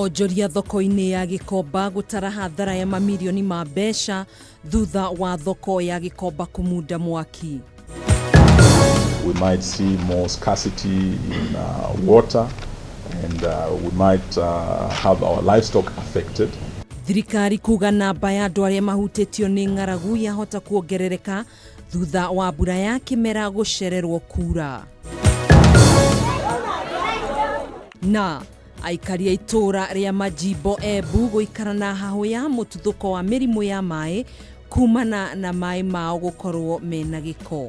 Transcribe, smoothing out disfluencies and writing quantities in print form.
Onjoria thoko-inĩ ya Gĩkomba gũtara hathara ya mamirioni ma mbeca thutha wa thoko ya Gĩkomba kũmunda mwaki. We might see more scarcity in water and we might have our livestock affected. Thirikari kuga namba ya andũ arĩa mahutĩtio nĩ ng'aragu yahota kuongerereka thutha wa mbura ya kĩmera gũcererwo kura. Na aikari a itũũra rĩa Majimbo Embu gũikara na hahũ ya mũtuthũko wa mĩrimũ ya maĩ kumana na maĩ mao gũkorwo mena gĩko.